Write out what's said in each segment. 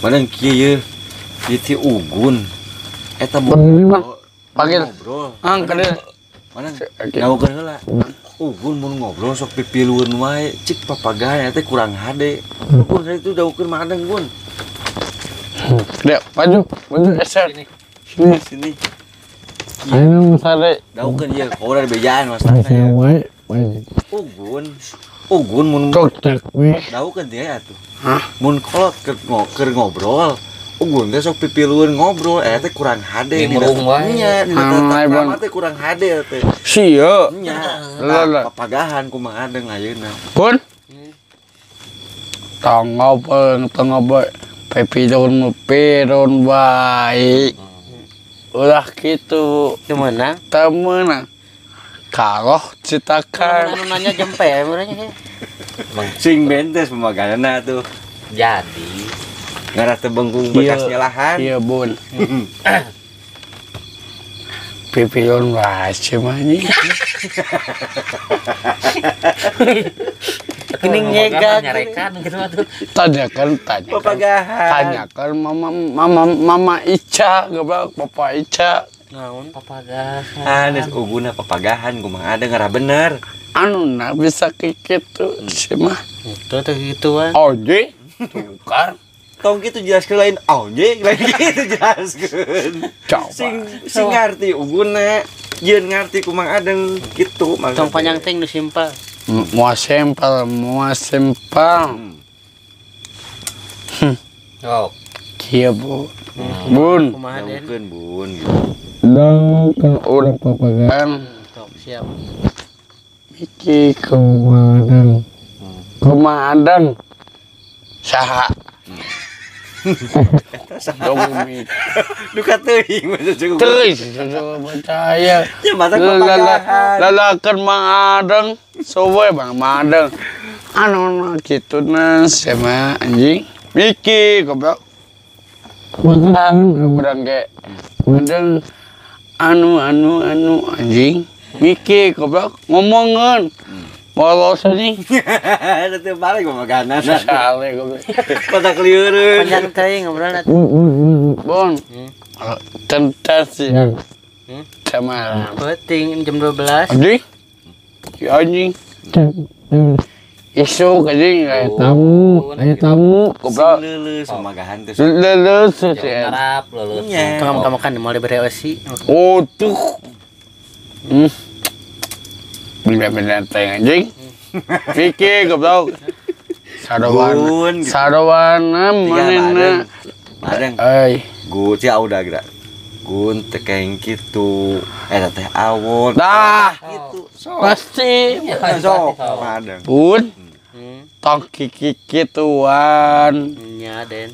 Madang kieu ye. Ieu Ugun. Eta panggil. Ang ka dieu. Madang dawokeun heula. Ugun mun ngobrol sok pipilueun wae, cik papagahan teh kurang hade. Ugun itu dawokeun Madang Gun. Dek, maju, maju geser. Sini, sini. Ayo sare. Dawokeun ieu, udah bejaan mas. Ugun, Ugun mun dawokeun dia atuh. Hah? Mun kolot keur ngobrol, Ugun teh sok pipilueun ngobrol, eta teh kurang hade. Nimbrung wae. Nya, dina teh kurang hade teh. Sia. Nya. Papagahan kumaha deung ayeuna. Bun. Tong ngobrol, tong ngobrol. Pepidon peron baik. Ulah gitu. Temenang. Temenang. Kalau citakan. Anu nanya jempe ya murahnya. Sing bentes pemagahanna tuh. Jadi ngarah teu bengkung bekas nyelahan. Iya, Bun. Pepidon bae mah anjing. Kening nyegak nyarekan gitu mah tuh. Tanyakan, tanyakan. Tanyakan mama mama mama Ica, goblok, Papa Ica. Naon papagahan? Anes uguna papagahan kumaha ada ngarah bener. Anu na bisa kitu sih mah. Itu teh gituan. Oje, tuh kan. Tong kitu jelaskeun lain oje, lain kitu jelaskeun. Sing sing ngarti uguna, jeung ngarti kumaha adeng kitu. Tong panjang teh nu simpel. Mua sempel, mua sempel. Oh. Kieu Bu. Bun. Kumaha den? Bun gitu. Dang urang papagahan. Sok siap. Miki kumaha adeng. Kumaha adeng. Saha? Dong mi. Duka teuing mah cukup. Teuing percaya. Ya mata papagahan. Lalakeun Mang Adeng, sowe Bang Adeng. Anu kitu na sama anjing. Miki goblok. Urang urang ge. Adeng anu anu anu anjing. Miki goblok ngomongeun. Bolos anjing. Eta teh balik pamagahanan. Sale goblok. Kota kelieureun. Panjang teuing ngobrolna. Bon. Tentas ya. Sama. Penting jam 12. Anjing. Si anjing. Isuk anjing aya tamu, aya tamu goblok. Leuleus pamagahan teh. Leuleus ngarap leuleus. Tong makan moal dibere eusi. Oh tuh. Bener-bener teh anjing. Pikir goblok. Sarawan. Sarawana manehna. Madeng. Euy. Gu cia udah geura. Gun teh kayak kitu. Eta teh awon. Dah. Gitu. Pasti. Sok. Madeng. Bun. Tong kiki kituan. Nya den.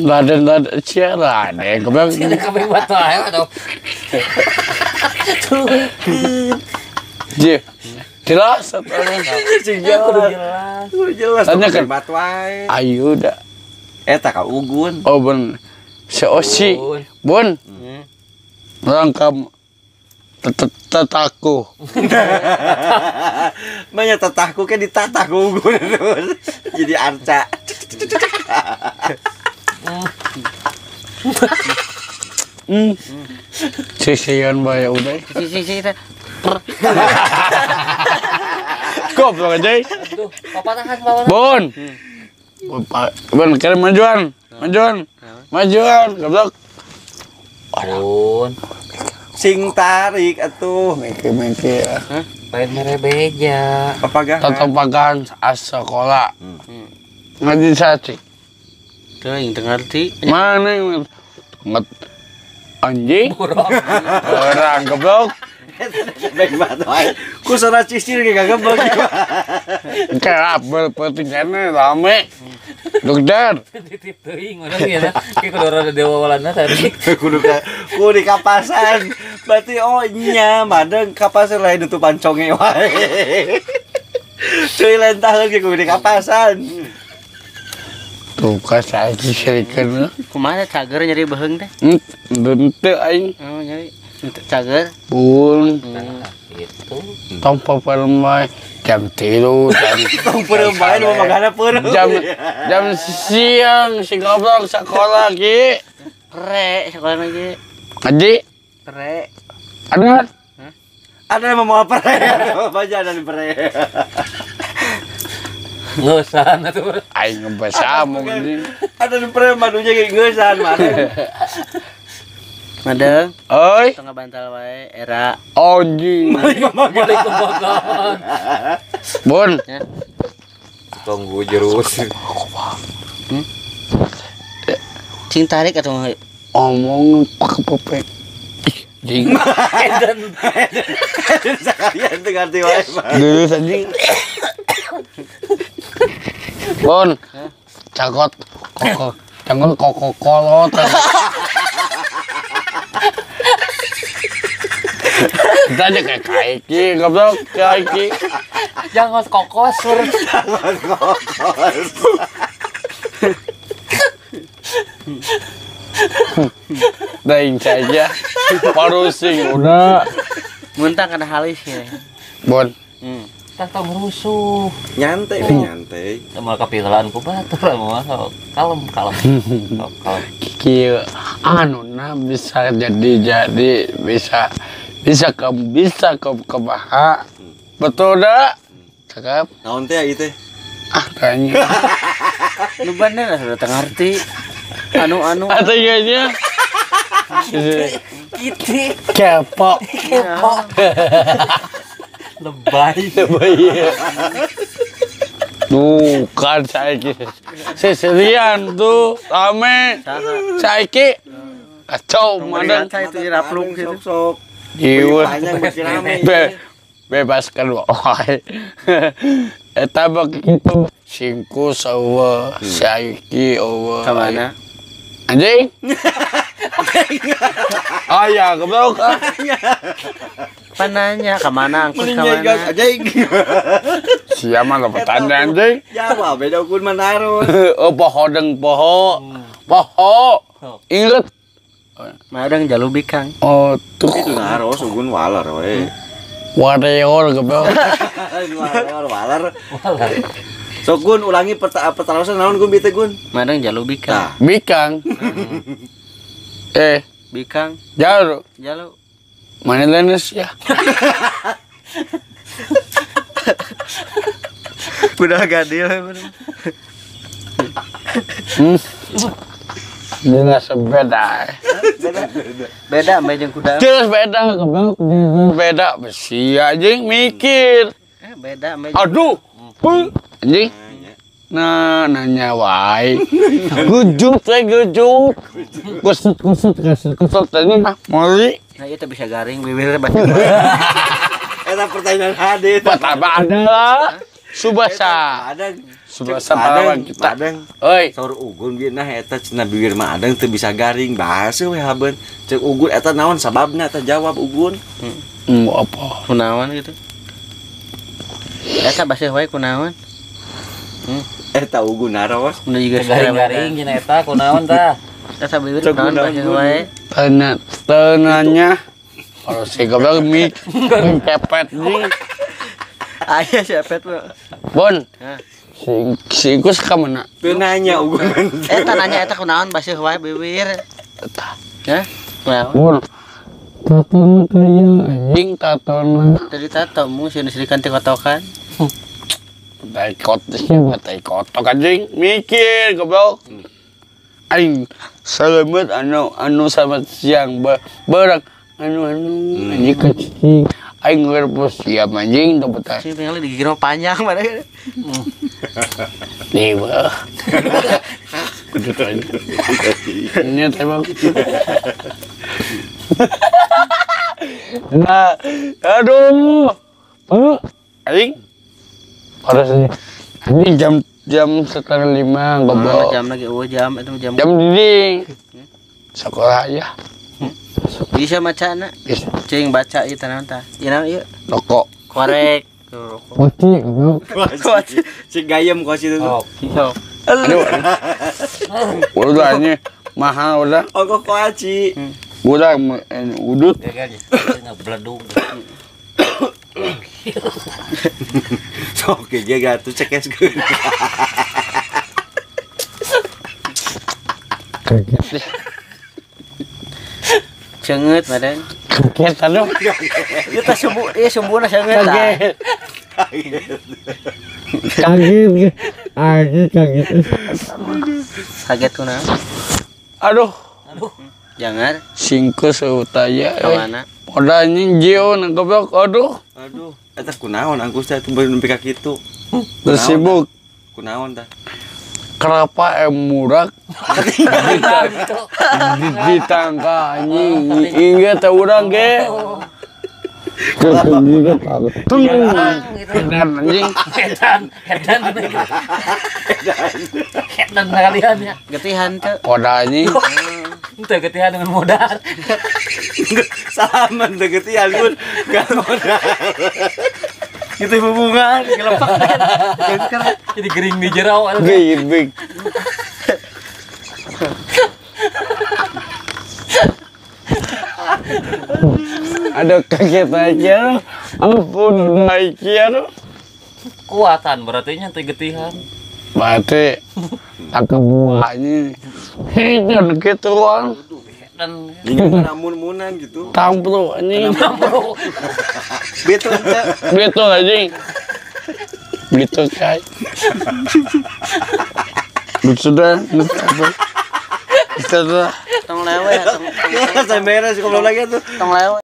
Raden raden cia raden goblok. Kabeh buat wae atuh. Ji. Jelas atuh. Sing jelas. Kudu jelas. Tanyakan. Bat wae. Ayo da. Eta ka Ugun. Oh bun. Si Osi. Bun. Rangkam tetaku. Banyak tetahku kan ditatah ku Ugun. Jadi arca. Sisian bae udah. Sisi teh. Goblok aja. Aduh, papatahan papatahan. Bun. Bun, kira majuan. Majuan. Majuan, goblok. Bun. Sing tarik atuh. Meke-meke. Hah? Lain mere beja. Papagahan. Tatapagahan sekolah. Ngaji saci. Teuing teu ngarti. Mana nget anjing. Orang goblok. Baik banget wae. Ku sora cisir ge gagebeg. Kerap berpentingnya rame. Dokter. Titip teuing urang ieu. Ki kudu rada dewa walana tadi. Kudu kudu di kapasan. Berarti oh nya madeng kapasan lain nutupan conge wae. Cuy lain taheun ge kudu di kapasan. Tuh ka saya disirikeun. Kumaha cager nyeri beheung teh? Henteu aing. Oh nyeri. Cager. Bun. Gitu. Tong peureum wae jam 3 jam tong peureum wae nu magana peureum. Jam siang si goblok sekolah ki. Pre sekolah lagi. Ngaji. Pre. Ada. Ada yang mau pre. Baca ada pre. Ngeusan atuh. Aing ngebasa mung anjing. Ada di pre madunya ge ngeusan mana. Madeng. Oi. Tengah bantal wae era. Anjing. Balik ke Bogor. Bun. Tunggu jerus. Cing tarik atuh omong pak pepek. Anjing. Eden sekalian teu ngarti wae mah. Geus anjing. Bon. Cakot koko cangkul koko kolot. Kita aja kayak kaiki, goblok, kaiki. Jangan kokos, sur. Jangan kokos. Daing saja. Parusing udah. Muntah kena halis ya. Bon. Tah tong rusuh. Nyantai we nyantai. Sama kapilaan ku batur mah kalem kalem. Kalem. Kieu anu na bisa jadi bisa ke baha. Betul dah? Cakep. Naon teh ieu teh? Ah tanya. Nu bener sudah teu ngarti. Anu-anu. Artinya Kiti. Kepo. Kepo. Lebay. Lebay. Bukan saiki. Seserian tuh rame. Saiki kacau madang. Itu diraplung gitu. Sok-sok. Ieu panjang beuki rame. Bebaskan wae. Eta begitu singkus eueuh, saiki eueuh. Ka mana? Anjing. Aya goblok. Pananya ka mana angkus ka mana? Anjing. Sia mah lepetan anjing. Jawab beda ukun mah naros. Oh poho deung poho. Poho. Inget. Madang jalu bikang. Oh tuh. Itu naros ugun walar we. Warrior goblok. Warrior walar. Sok Gun ulangi pertarosan naon Gun bite Gun? Madang jalu bikang. Bikang. Bikang. Jalu. Jalu. Mana lenes ya? Udah gadil. Jelas beda. Beda sama jeung kuda. Jelas beda, beda. Besi anjing mikir. Beda sama. Aduh. Anjing. Nah, nanya wae. Gujuk teh gujuk. Kusut kusut kusut kusut tadi mah moli. Nah, itu bisa garing bibir baca. Eta pertanyaan hade. Pertama adalah Subasa. Subasa pahlawan kita. Oi. Saur ugun bieu nah eta cenah bibir mah adang teu bisa garing bahasa we habeun. Ceuk ugun eta naon sababna eta jawab ugun. Apa? Kunaon gitu. Eta baseuh wae kunaon. Eta ugun naros. Nu juga garing-garing cenah eta kunaon tah. Eta bibir kunaon baseuh wae. Tenanya. Kalau si goblok mik kepet nih. Aya si Epet mah. Bon. Si Gus ka mana? Teu nanya ugun. Eta nanya eta kunaon baseuh wae bibir. Eta. Hah? Kunaon? Bon. Tatona kaya anjing tatona. Tadi tato mu sieun disirikan ti kotokan. Tai kotok, tai kotok anjing mikir goblok. Aing selamat anu selamat siang barang anu anjing kecil. Aing ngerpos siap anjing teu betah. Sing tinggal digigir mah panjang mana. Dewa. Ini tembak. Nah, aduh. Aing. Harus ini jam 4:30 goblok. Jam lagi eueuh jam itu jam. Jam dinding. Sekolah ya. Bisa maca na? Bisa. Cing baca ieu tah naon tah? Ieu naon ieu? Rokok. Korek. Koci goblok. Koci. Cing gayem koci itu. Oh. Aduh. Udah ini mahal udah. Oh kok koci. Udah udut. Ya kan. Ngebledug. Sok ge gatuh cekeskeun. Kaget. Cengeut badan. Kaget aduh. Ieu teh sumbu, ieu sumbuna seungeut tah. Kaget. Kaget. Kaget. Kaget kunaon? Aduh. Aduh. Jangan. Singkus utaya. Ka mana? Udah anjing jio nang goblok. Aduh. Aduh, eta kunaon angkus teh nepi ka kitu. Terus sibuk. Kunaon tah? Kenapa murak ditangka anjing ingat urang ge. Anjing. Edan, edan. Edan kalian ya. Getihan teu. Poda anjing. Teu getihan dengan modal. Salaman teu getihan pun gak modal. Gitu hubungan gelepak. Jadi gering di jerau. Big. Aduh kaget aja. Ampun naik ya. Kuatan berarti nya teu getihan. Berarti aku buahnya. Dan gitu kan. Dan namun-munan gitu. Tampro anjing. Tampro. Betul teh. Betul anjing. Betul kai. Sudah. Sudah. Tong lewe, tong. Saya beres goblok lagi tuh. Tong lewe.